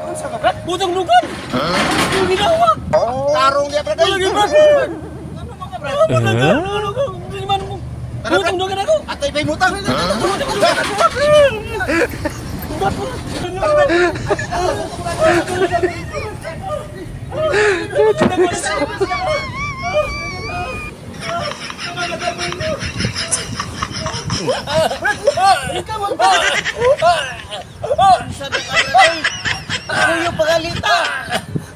Unsa ka, Brad? Butang dugan. Yung ginawa. Tarong niya, Brad. Wala gyud, Brad. Ano mga Brad? Wala ka. Ano ko? Hindi man mo. Butang dugan ako. Atay pa'y mutang. Unsa ka, Brad? Kuyo pagalita.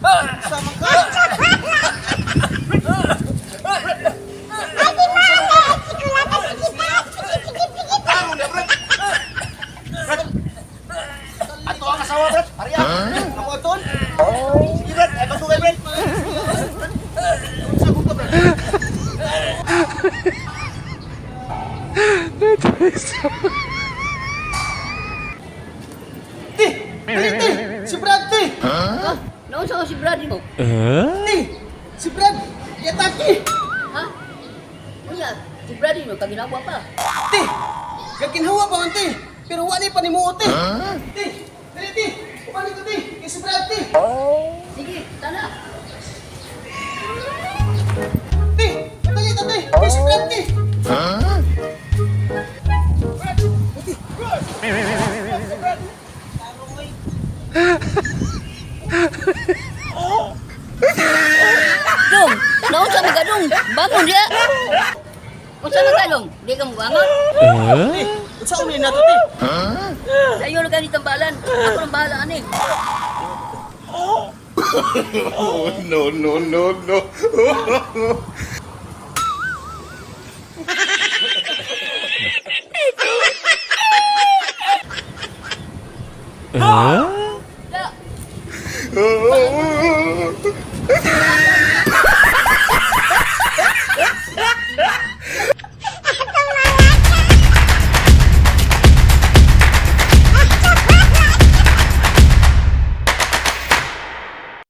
Unsa man ka? Tarong niya, Brad. Brad. Ato ang asawa, Brad. Ariya. Ako aton. Sige, Brad. Ay, pasugay, Brad. Unsa ko ka, Brad? Ti! Dali, ti! Si Brad, ti! Ha? Naunsa ko si Brad mo? Ti! Si Brad! Yataki! Ha? Unya, si Brad mo kaginawa pa. Ti! Gaginhawa pa man, ti! Pero wala pa ni mo, ti! Ti! Dali, ti! Kumani ko, ti! Kay si Brad, ti! Sige, tana. Ti! Dali, ti! Kay si Brad, ti! Brad! Ti! Si Brad! Dong, naunsa man ka dong? Bangon dia. Unsa man ka dong? Di ka mobangon? Ti! Unsa uli na to, ti? Sayo na gani tambalan. Ako nang bahala ani. No, no, no, no.